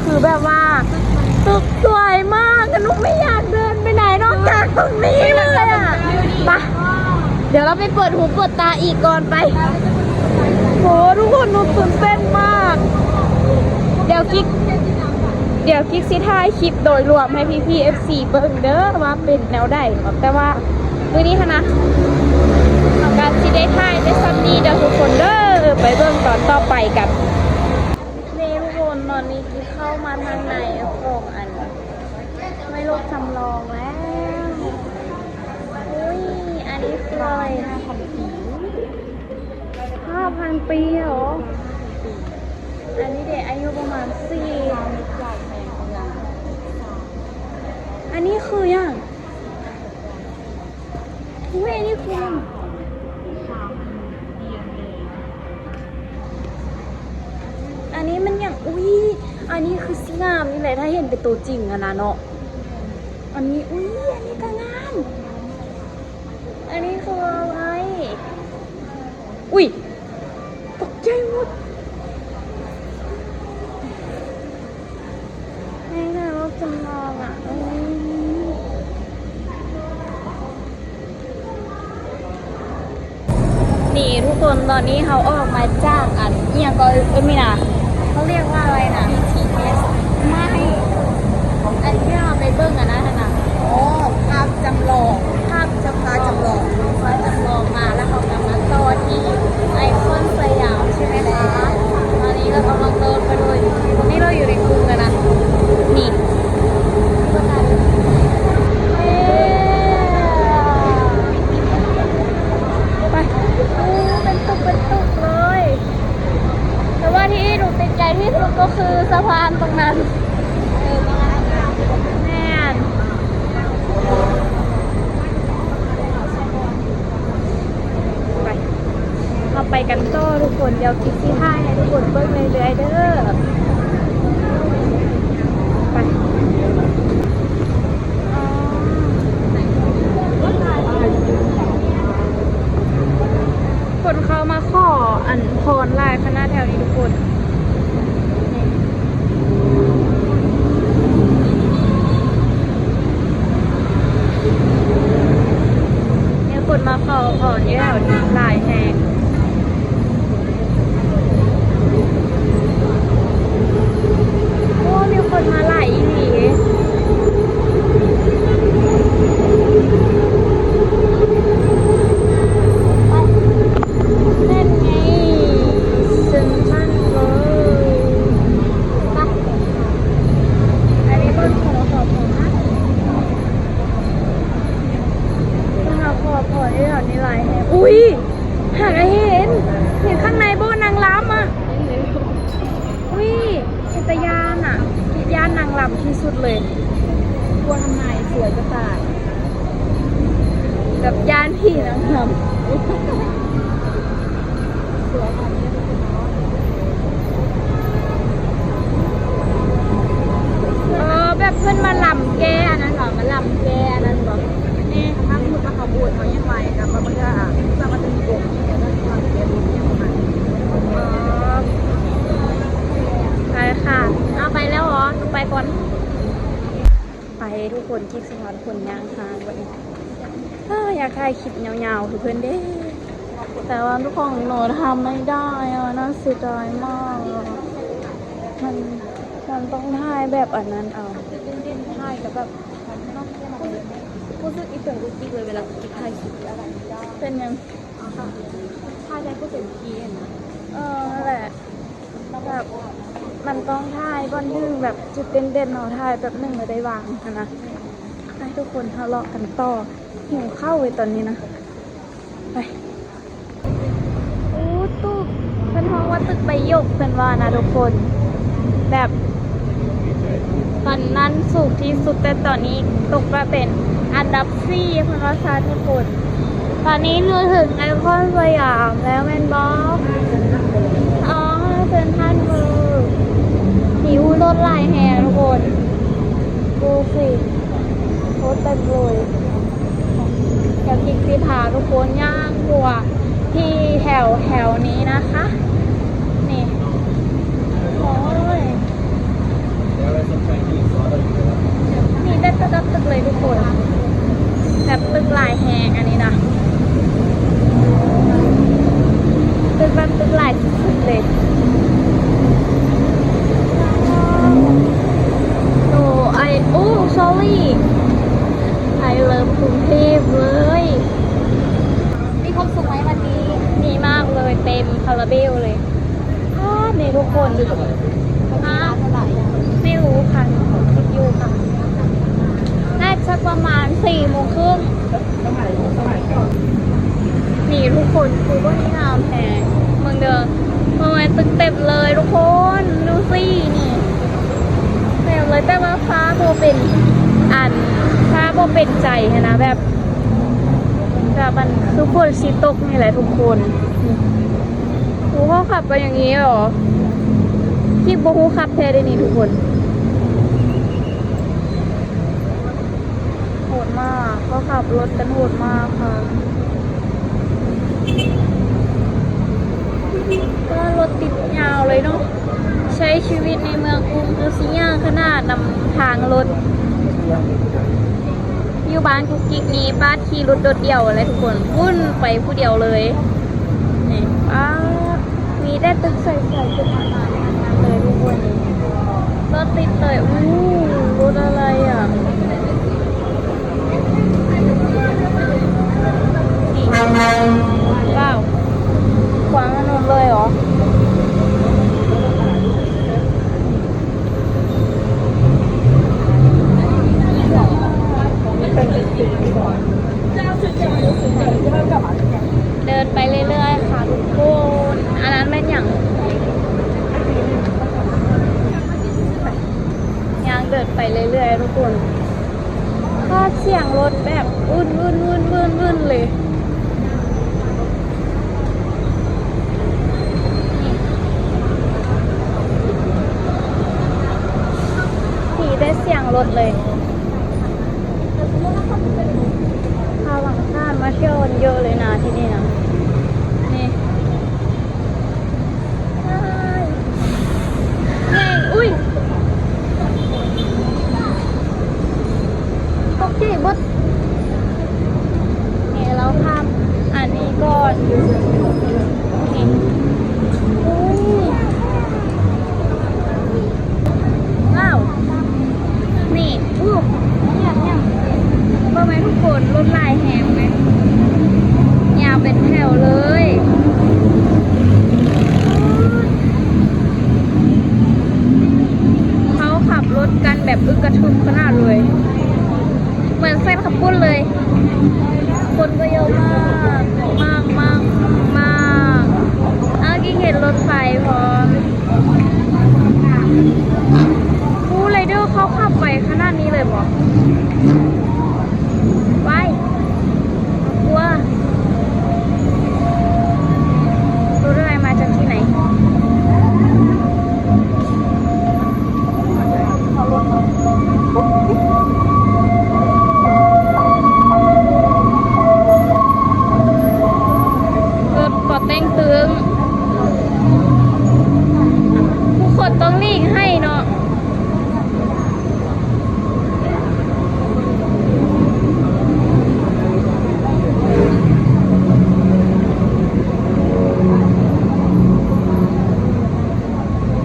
ຄືແບບວ່າຕຶກສວຍມາກ ແຕ່ໜູໄມ່ຢາກເດີນໄປໃດນອກຈາກຕົງນີ້ເລີຍອະ. ໄປ ດຽວເຮົາໄປເປີດຫູເປີດຕາອີກກ່ອນ ໄປ. ໂຫ ທຸກຄົນ ໜູຕື່ນເຕັ້ນມາກ. ດຽວກິກ ດຽວກິກຊິຖ່າຍຄລິບໂດຍລວມໃຫ້ພີ່ໆ ເອັຟຊີ ເບິ່ງເດີວ່າເປັນແນວໃດເນາະ. ແຕ່ວ່າມື້ນີ້ຫັ້ນນະ ເຮົາກະຊິໄດ້ຖ່າຍໄດ້ຊ່ຳນີ້ເດີທຸກຄົນເດີ. ໄປເບິ່ງຕອນຕໍ່ໄປກັນ. ນີ້ທຸກຄົນ ຕອນນີ້ຄືເຂົ້າມາທາງໃນຂອງອັນ ໄວ້ລົດຈຳລອງແລ້ວ. ອຸ້ຍ ອັນນີ້ຄືອະໄລນະ? ຫ້າພັນປີເຫລອ? ອັນນີ້ເດ ອາຍຸປະມານສີ່ ອັນນີ້ຄືຫຍັງ? ອຸ້ຍ ອັນນີ້ຄືຫຍັງ? ອັນນີ້ມັນຫຍັງ? ອຸ້ຍ ອັນນີ້ຄືຊິງາມນີ້ແຫຼະ ຖ້າເຫັນເປັນໂຕຈິງຫັ້ນນະເນາະ. ອັນນີ້ ອຸ້ຍ ອັນນີ້ກະງາມ. ອັນນີ້ຄືອະໄລ? ອຸ້ຍ ຕົກໃຈໝົດ. ໃນນະລົກຈຳລອງອະ ເອີ ນີ້ທຸກຄົນ ຕອນນີ້ເຮົາອອກມາຈາກອັນ ອີ່ຫຍັງກໍ ເອີ ມີນະ ເຂົາຮຽກວ່າອະໄລນະ? ບີທີເອສ ໄມ່ ອັນທີ່ເຮົາໄປເບິ່ງອັນນັ້ນນະ. ອໍ ພາບຈຳລອງ ພາບຈຳລອງ ພາບຈຳລອງມາ ແລ້ວເຮົາກໍມາຕໍ່ທີ່ໄອຄອນສະຫຍາມ ໃຊ່ໄໝຄະ? ຕອນນີ້ກໍກຳລັງເດີນໄປເລີຍ. ຕອນນີ້ເຮົາຢູ່ໃນກຸງແລ້ວນະ ນີ້ ໄປ. ໂອ້ ເປັນຕຶກເປັນຕຶກເລີຍ. ແຕ່ວ່າທີ່ໜູຕິດໃຈທີ່ສຸດກໍຄືສະພານຕົງນັ້ນ. ແມ່ນ. ໄປ ເຮົາໄປກັນຕໍ່ທຸກຄົນ. ດຽວກິກຊິຖ່າຍໃຫ້ທຸກຄົນເບິ່ງເລື້ອຍໆເດີ. ໄປ. ອໍ ຄົນເຂົ້າມາຂໍອັນພອນຫຼາຍຂະໜາດແຖວນີ້ທຸກຄົນ. ມີຄົນມາຂໍພອນຢູ່ແຖວນີ້ຫຼາຍແຮງ. ໂອ້ ມີຄົນມາຫຼາຍອີ່ຫຼີ. ນັ້ນໄງ ເຊັນທຣັນເວີລ. ໄປ ອັນນີ້ເພິ່ນຂໍ ຂໍພອນນະ ເພິ່ນມາຂໍພອນຢູ່ແຖວນີ້ຫຼາຍແຮງ. ອຸ້ຍ ຫາກະເຫັນ ເຫັນຂ້າງໃນບໍ່ ນາງລຳອະ. ອຸ້ຍ ເປັນຕາຢ້ານອະ ຢ້ານນາງລຳທີ່ສຸດເລີຍ. ກົວທຳໄມ? ສວຍຈະຕາຍ ແບບຢ້ານຜີນາງລຳ. ເອີ ແບບເພິ່ນມາລຳແກ້ອັນນັ້ນເບາະ ມາລຳແກ້ອັນນັ້ນເບາະ. ນີ້ ຖ້າສົມມຸດວ່າເຂົາບວດເຂົາຍັງໄວ ກໍບາງເທື່ອ ເຂົາກໍຈະມີອົງທີ່ແບບວ່າລຳແກ້ບຸນຫຍັງປະມານນີ້. ອໍ ໄປຄ່ະ ເອົາໄປແລ້ວເຫວາະ ໜູໄປກ່ອນ. ໄປທຸກຄົນ ກິກຊິພາທຸກຄົນຍ່າງຫ້າງບັດນີ້. ເອີ ຢາກຖ່າຍຄລິບຍາວໆຄືເພິ່ນເດ້ ແຕ່ວ່າທຸກຄົນ ໜູທຳໄມ່ໄດ້ອະ ໜ້າເສຍດາຍມາກ. ມັນ ມັນຕ້ອງຖ່າຍແບບອັນນັ້ນເອົາ ຖ່າຍກັບແບບ ຮູ້ສຶກອີ່ຕົງກຸກກິກເລີຍເວລາກຸກກິກຖ່າຍຄລິບ. ເປັນຫຍັງ? ຖ່າຍໄດ້ບໍ່ເຕັມທີ່ຫັ້ນນະ. ເອີ ນັ້ນແຫຼະ. ແບບມັນຕ້ອງຖ່າຍບ່ອນໜຶ່ງ ແບບຈຸດເດັ່ນໆເນາະ ຖ່າຍແປັບໜຶ່ງແລ້ວໄດ້ວາງຫັ້ນນະ. ໄປທຸກຄົນ ເຮົາເລາະກັນຕໍ່. ຫິວເຂົ້າເວີຍຕອນນີ້ນະ. ໄປ. ອູ້ ຕຶກ ເພິ່ນຮ້ອງວ່າຕຶກໃບຢົກ ເພິ່ນວ່ານະທຸກຄົນ. ແບບ ຕອນນັ້ນສູງທີ່ສຸດ ແຕ່ຕອນນີ້ຕົກມາເປັນອັນດັບສີ່ ເພິ່ນວ່າຊັ້ນທຸກຄົນ. ຕອນນີ້ໜູເຖິງໄອຄອນສະຫຍາມແລ້ວແມ່ນບໍ່? ອໍ ເຊັນທຣັນເວີລ. ມີ ໂອ້ ລົດຫຼາຍແຮງທຸກຄົນ ດູຊິ ລົດເຕັມເລີຍ. ດຽວກິກຊິພາທຸກຄົນຍ່າງທົ່ວທີ່ແຖວໆນີ້ນະຄະ. ນີ້ ໂອ້ຍ Sorry I love กรุงเทพฯ ເລີຍ. ມີຄວາມສຸກໄໝວັນນີ້? ດີມາກເລີຍ ເຕັມຄາລາເບວເລີຍ. ອ້າ ນີ້ທຸກຄົນ ຮະ ໄມ່ຮູ້ຄັນ ຄິດຢູ່ຄ່ະ ໜ້າຈະປະມານສີ່ໂມງເຄິ່ງ. ນີ້ທຸກຄົນ ຄືບໍ່ໄດ້ງາມແທ້ ເບິ່ງເດີ ເບິ່ງແມ່ນຕຶກເຕັມເລີຍທຸກຄົນ ດູຊິນີ້ ເຕັມເລີຍ ແຕ່ວ່າຟ້າບໍ່ເປັນ ອັນ ຟ້າບໍ່ເປັນໃຈຫັ້ນນະ ແບບ ແບບອັນ ຄືຝົນຊິຕົກນີ້ແຫຼະທຸກຄົນ. ໂອ້ ເຮົາຂັບໄປຢ່າງນີ້ເຫລອ? ຄິດບໍ່ຮູ້ຂັບແທ້ເດນີ້ທຸກຄົນ. ໂຫດມາກ ເຂົາຂັບລົດກັນໂຫດມາກຄ່ະ. ກໍລົດຕິດຍາວເລີຍເນາະ. ໃຊ້ຊີວິດໃນເມືອງກຸງຄືຊິຍາກຂະໜາດນຳທາງລົດ. ຢູ່ບ້ານກຸກກິກນີ້ປາດຂີ່ລົດໂດດດ່ຽວແຫຼະທຸກຄົນ ວຸ້ນໄປຜູ້ດຽວເລີຍ. ນີ້ ປາດ ມີແຕ່ຕຶກສວຍໆ ຕຶກງາມໆ ທັງນັ້ນເລີຍທຸກຄົນ. ລົດຕິດເລີຍ. ອູ້ ລົດອະໄລອະ? ນີ້ ວ້າວ ຂວາງຖະໜົນເລີຍເຫລອ? ເດີນໄປເລື້ອຍໆ ຄ່ະທຸກຄົນ. ອັນນັ້ນແມ່ນຫຍັງ? ຍ່າງເດີນໄປເລື້ອຍໆ ທຸກຄົນ. ພາດສຽງລົດແບບວືນໆໆໆໆ ເລີຍ. ນີ້ ມີແຕ່ສຽງລົດເລີຍ. ຊາວຕ່າງຊາດມາທ່ຽວກັນເຍອະເລີຍນະທີ່ນີ້ນະ. ນີ້ ໃຫຍ່ ອຸ້ຍ ຕົກໃຈເບິດ. ນີ້ ເຮົາຂ້າມອັນນີ້ກ່ອນ. ນີ້ ອຸ້ຍ ວ້າວ ນີ້ ອູ້ ເບິ່ງແມ່ນທຸກຄົນ ລົດຫຼາຍແຮງເລີຍ ຍາວເປັນແຖວເລີຍ. ເຂົາຂັບລົດກັນແບບອຶກກະທຶກຂະໜາດເລີຍ ເໝືອນແຟນຂັບປຸ້ນເລີຍ. ຄົນກໍເຍອະມາກ ມາກໆໆ. ອ້າວ ກິ້ງເຫັນລົດໄຟພ້ອມ. ອູ້ ໄລເດີເຂົາຂັບໄວຂະໜາດນີ້ເລີຍບໍ? ວ້າຍ ກົວ ລົດອະໄລມາຈາກທີ່ໃດ? ລົດ ປອເຕັງຕຶງ ຜູ້ຄົນຕ້ອງຫຼີກໃຫ້ເນາະ.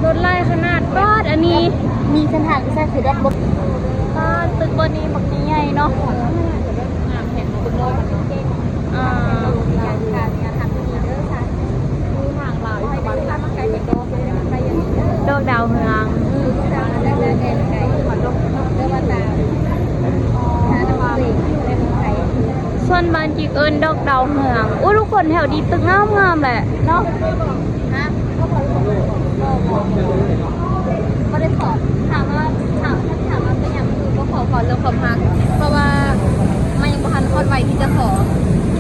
ລົດຫຼາຍຂະໜາດ. ປາດ ອັນນີ້ມີເສັ້ນທາງທີ່ໃຊ້ຄືແບບລົດ ປາດ ຕຶກບ່ອນນີ້ບັກໃຫຍ່ເນາະ. ອ່າ ດອກດາວເຮືອງ ສ່ວນບ້ານຈິກເອີ້ນດອກດາວເຮືອງ. ໂອ້ ທຸກຄົນແຖວນີ້ຕຶກງາມໆ ແຫຼະເນາະ. ຮະ ບໍ່ ບໍ່ ບໍ່ ບໍ່ ບໍ່ໄດ້ຂໍ. ຖາມວ່າ ຖາມ ຖາມວ່າເປັນຫຍັງຄືບໍ່ຂໍ ຂໍເລື່ອງຄວາມຮັກ ເພາະວ່າມັນຍັງບໍ່ທັນຮອດໄວທີ່ຈະຂໍ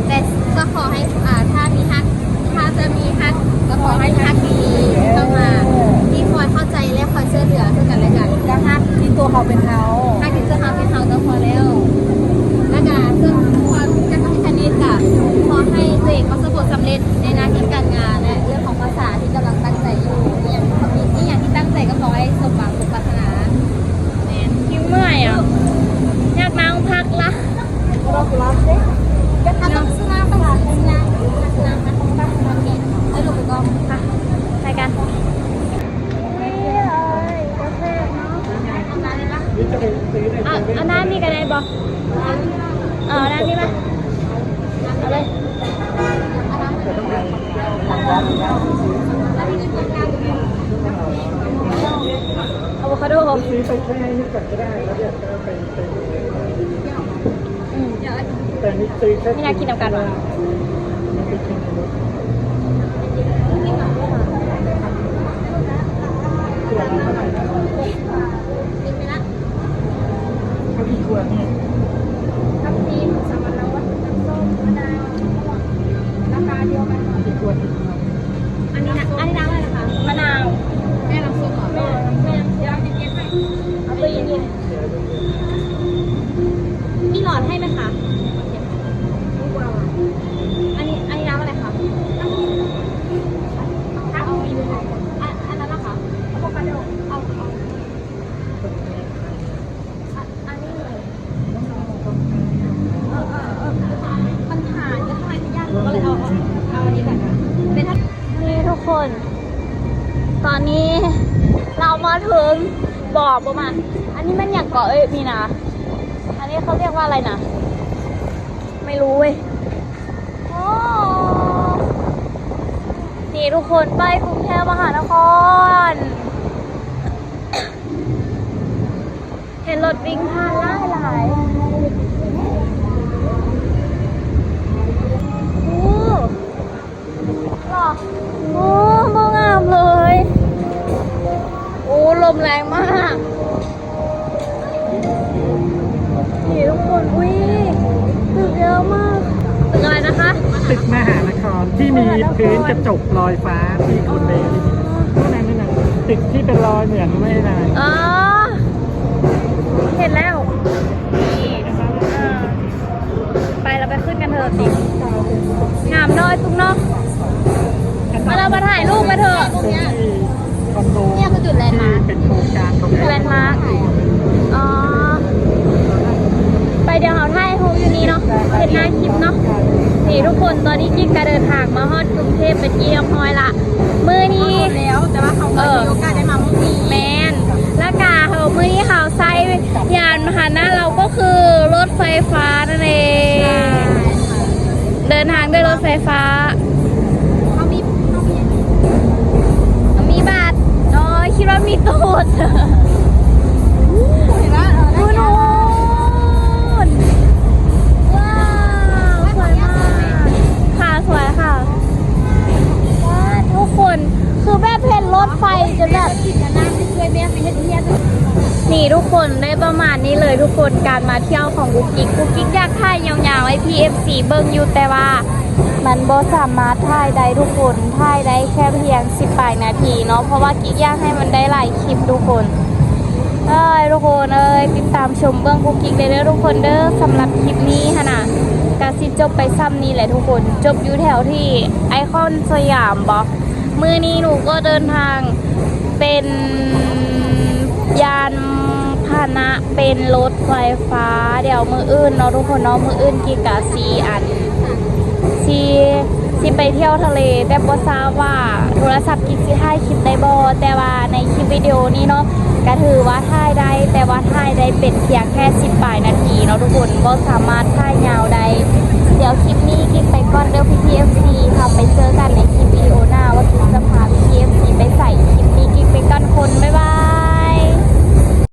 ແຕ່ກໍຂໍໃຫ້ ອ່າ ຖ້າມີຮັກ ຖ້າຈະມີຮັກ ກໍຂໍໃຫ້ຮັກດີໆເຂົ້າມາ ທີ່ຄອຍເຂົ້າໃຈ ແລະ ຄອຍຊ່ວຍເຫຼືອເຊິ່ງກັນແລະກັນ. ກໍຮັກທີ່ຕົວເຮົາເປັນເຮົາ ຮັກທີ່ຕົວເຮົາເປັນເຮົາກໍພໍແລ້ວ. ແລ້ວກໍເລື່ອງຄວາມຈັກກະພິກະນິດ ກໍຂໍໃຫ້ຕົວເອງປະສົບຜົນສຳເລັດໃນໜ້າທີ່ການງານ ແລະ ເລື່ອງຂອງ ພາສາທີ່ກຳລັງຕັ້ງໃຈຢູ່ ອີ່ຫຍັງທີ່ ອີ່ຫຍັງທີ່ຕັ້ງໃຈກໍຂໍໃຫ້ສົມຫວັງສົມປາດຖະໜາ. ແມ່ນ ຫິວເມື່ອຍອະ ຢາກນັ່ງພັກລະ. ໄປກັນ. ກາແຟເນາະ. ເອົາ ເອົານ້ຳນີ້ກໍໄດ້ບໍ່? ເອົານ້ຳນີ້ມາ ເອົາເລີຍ ອາໂວຄາໂດ ຊື້ໄປແຊ່ໃນນີ້ກ່ອນກໍໄດ້ ແລ້ວດຽວເຮົາໄປ ໄປ ອືມ ແຕ່ນີ້ຊື້ແຄ່ ມີແນວກິນນຳກັນຫວາ? ເອົາກີ່ຂວດນີ້? ທັບທິມ ສຳມະໂນດ ນ້ຳສົ້ມ ມະນາວ ລາຄາດຽວກັນເນາະ ກີ່ຂວດ? ອັນນີ້ນະ ອັນນີ້ນ້ຳອະໄລນະຄະ? ມະນາວ ແມ່ນ້ຳສົ້ມເຫາະ? ແມ່ນ້ຳ ແມ່ນ້ຳ ດຽວເອົາເຢັນໆໃຫ້ ເອົາໂຕເຢັນໆ ມີຫຼອດໃຫ້ໄໝຄະ? ອັນນີ້ ອັນນີ້ນ້ຳອະໄລຄະ? ອັນ ອັນນັ້ນລະຄະ? ອາໂວຄາໂດ ເອົາ ເອົາ ອັນ ອັນນີ້ ເອີ ເອີ ເອີ ມັນຫາຢູ່ຂ້າງໃນພະຍາດ ກໍເລີຍເອົາ ເອົາ ເອົາອັນນີ້ແຫຼະ ເປັນ ນີ້ທຸກຄົນ ຕອນນີ້ເຮົາມາເຖິງ ບໍ່ ບໍ່ມາ ອັນນີ້ແມ່ນຫຍັງເກາະເອີຍ ນີ້ນະ ອັນນີ້ເຂົາຮຽກວ່າອະໄລນະ? ໄມ່ຮູ້ເວີຍ ໂອ້ ນີ້ທຸກຄົນ ໄປກຸງເທບມະຫານະຄອນ ເຫັນລົດວິ່ງຜ່ານຫຼາຍໆ ໂອ້ ຫຼໍ? ໂອ້ ບໍ່ງາມເລີຍ ໂອ້ ລົມແຮງມາກ ນີ້ທຸກຄົນ ອຸ້ຍ ຕຶກເຍອະມາກ ຕຶກອະໄລນະຄະ? ຕຶກມະຫານະຄອນທີ່ມີພື້ນກະຈົກລອຍຟ້າທີ່ຄຸນເມຣີ ນັ້ນ ນັ້ນ ຕຶກທີ່ເປັນລອຍເໝືອນແມ່ນາງ ອໍ ເຫັນແລ້ວ ນີ້ ເອີ ໄປ ເຮົາໄປຂຶ້ນກັນເທີະ ຕິ ງາມເນາະ ຕຸກເນາະ ມາ ເຮົາມາຖ່າຍຮູບກັນເຖາະ ເປັນທີ່ຄອນໂດ ເປັນໂຄງການຂອງ ແລນມາກ ອໍ ໄປ ດຽວເຮົາຖ່າຍຮູບຢູ່ນີ້ເນາະ ເຮັດໜ້າຄລິບເນາະ ນີ້ທຸກຄົນ ຕອນນີ້ກິກກະເດີນທາງມາຮອດກຸງເທບເປັນທີ່ຮຽບຮ້ອຍລະ ມື້ນີ້ ແລ້ວ ແຕ່ວ່າເຮົາ ເອີ ມີໂອກາດໄດ້ມາມື້ນີ້ ແມ່ນ ລະກະເຮົາ ມື້ນີ້ເຮົາໃຊ້ ຍານພາຫະນະເຮົາກໍຄືລົດໄຟຟ້ານັ້ນເອງ ເດີນທາງດ້ວຍລົດໄຟຟ້າ ເຮົາມີ ເຮົາມີ ເຮົາມີບັດ ໂອ້ຍ ຄິດວ່າມີຕູດ ເຫັນປະ ໂອ້ຍ ພຸ້ນ ວ້າວ ສວຍມາກ ຄ່ະ ສວຍຄ່ະ ວ້າວ ທຸກຄົນ ຄືແບບເຫັນລົດໄຟຈົນແບບ ນີ້ທຸກຄົນ ໄດ້ປະມານນີ້ເລີຍທຸກຄົນ ການມາທ່ຽວຂອງກຸກກິກ ກຸກກິກຢາກຖ່າຍຍາວໆໃຫ້ພີ່ເອັຟຊີເບິ່ງຢູ່ ແຕ່ວ່າມັນບໍ່ສາມາດຖ່າຍໄດ້ທຸກຄົນ ຖ່າຍໄດ້ແຄ່ພຽງສິບປາຍນາທີເນາະ ເພາະວ່າກິກຢາກໃຫ້ມັນໄດ້ຫຼາຍຄລິບທຸກຄົນ ເອີຍ ທຸກຄົນເອີຍ ຕິດຕາມຊົມເບິ່ງກຸກກິກໄດ້ເດີທຸກຄົນເດີ ສຳລັບຄລິບນີ້ຫັ້ນນະ ກະຊິຈົບໄປຊ່ຳນີ້ແຫຼະທຸກຄົນ ຈົບຢູ່ແຖວທີ່ໄອຄອນສະຫຍາມບໍ? ມື້ນີ້ໜູກໍເດີນທາງເປັນຍານພາຫະນະເປັນລົດໄຟຟ້າ ດຽວມື້ອື່ນເນາະທຸກຄົນເນາະ ມື້ອື່ນກິກກະຊິອັນ ຊິ ຊິໄປທ່ຽວທະເລ ແຕ່ບໍ່ຊາບວ່າໂທລະສັບກິກຊິຖ່າຍຄລິບໄດ້ບໍ່ ແຕ່ວ່າໃນຄລິບວິດີໂອນີ້ເນາະ ກະຖືວ່າຖ່າຍໄດ້ ແຕ່ວ່າຖ່າຍໄດ້ເປັນພຽງແຄ່ສິບປາຍນາທີເນາະທຸກຄົນ ບໍ່ສາມາດຖ່າຍຍາວໄດ້ ດຽວຄລິບນີ້ກິກໄປກ່ອນເດີພີ່ໆ